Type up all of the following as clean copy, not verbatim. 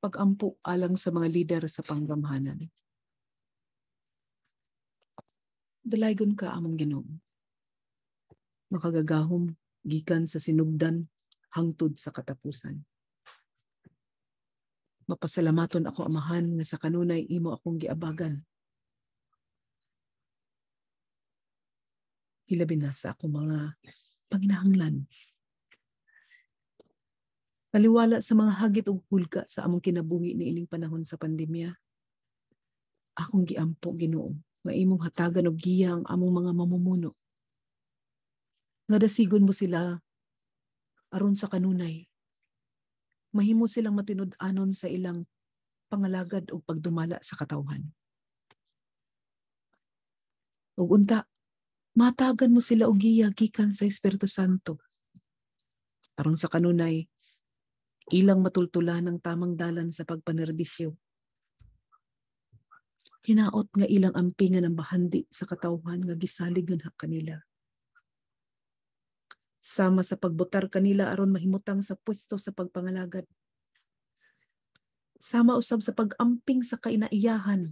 Pag-ampo alang sa mga lider sa panggamhanan. Dalaygon ka, among Ginoo, makagagahom gikan sa sinugdan hangtod sa katapusan. Mapasalamaton ako, Amahan, nga sa kanunay imo akong giabagan. Hilabi na sa akong mga panginahanglan. Taliwala sa mga hagit ug hulga sa among kinabuhi niining panahon sa pandemya. Akong giampo, Ginoo, nga imong hatagan og giya ang among mga mamumuno. Nga dasigon mo sila aron sa kanunay. Mahimo silang matinud-anon sa ilang pangalagad ug pagdumala sa katawhan. Ug unta, matagan mo sila og giya gikan sa Espiritu Santo. Aron sa kanunay, ilang matultulan ang tamang dalan sa pagpanerbisyo. Hinaot nga ilang ampingan ang bahandi sa katawhan nga gisalig nganha kanila. Sama sa pagbutar kanila aron mahimutang sa pwesto sa pagpangalagad. Sama usab sa pag-amping sa kainaiyahan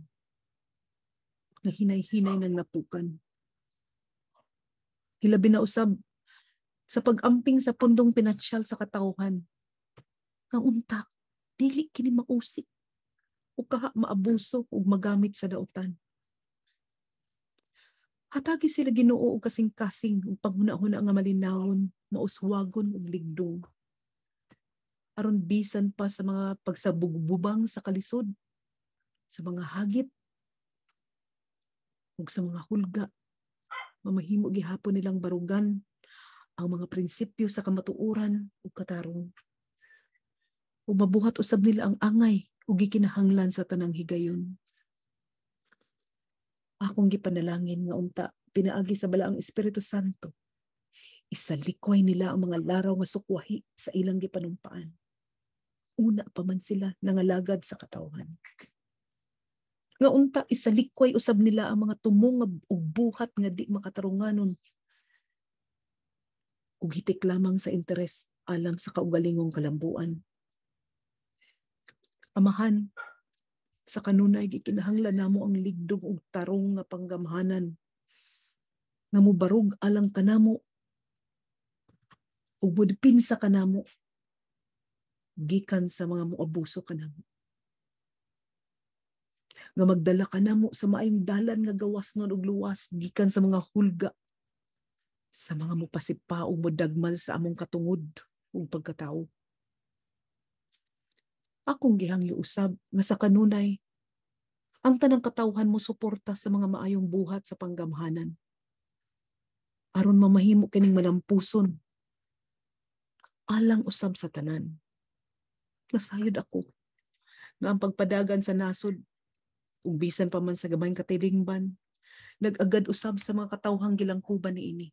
nga hinay-hinay nang napukan. Hilabi na usab sa pag-amping sa pundong pinansyal sa katawhan. Nga unta, dili kini mausik o kaha maabuso ug magamit sa dautan. Hatagi sila, Ginoo, og kasing-kasing ug panghuna-huna nga malinawon, mauswagon ug ligdong. Aron bisan pa sa mga pagsabugbubang sa kalisod, sa mga hagit, ug sa mga hulga, mamahimo gihapon nilang barugan ang mga prinsipyo sa kamatuoran ug katarong. Ug mabuhat usab nila ang angay ug gikinahanglan sa tanang higayon. Akong gipanalangin nga unta pinaagi sa Balaang Espiritu Santo, isalikway nila ang mga laraw nga sukwahi sa ilang gipanumpaan. Una pa man sila nangalagad sa katawhan. Nga unta isalikway usab nila ang mga tumong ug buhat nga di makatarunganon ug hitik lamang sa interes alang sa kaugalingong kalambuan. Amahan, sa kanunay gikinahanglan namo ang ligdong ug tarong nga panggamhanan nga mobarug alang kanamo ug modepinsa kanamo gikan sa mga moabuso kanamo. Nga magdala kanamo sa maayong dalan nga gawas nun ug luwas gikan sa mga hulga, sa mga mopasipa ug modagmal sa among katungod ug pagkatawo. Akong gihangyo usab nga sa kanunay ang tanang katawhan mo suporta sa mga maayong buhat sa panggamhanan aron mamahimo kining malampuson alang usab sa tanan. Nasayod ako nga ang pagpadagan sa nasod ug bisan pa man sa gamayng katilingban nag-agad usab sa mga katawhang gilangkuban niini.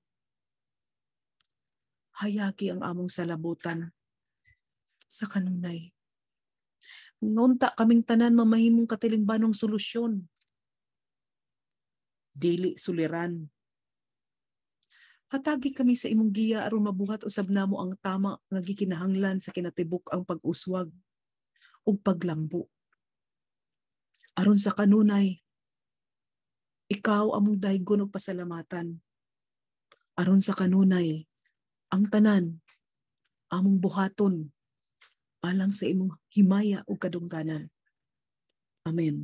Hayagi ang among salabutan sa kanunay. Ngunta kaming tanan mamahimong katilingbanong solusyon. Dili suliran. Hatagi kami sa imong giya aron mabuhat usab namo ang tama nga gikinahanglan sa kinatibuk ang pag-uswag ug paglambo. Aron sa kanunay, ikaw among daygon ug pasalamatan. Aron sa kanunay, ang tanan among buhaton alang sa imong himaya ug kadungganan. Amen.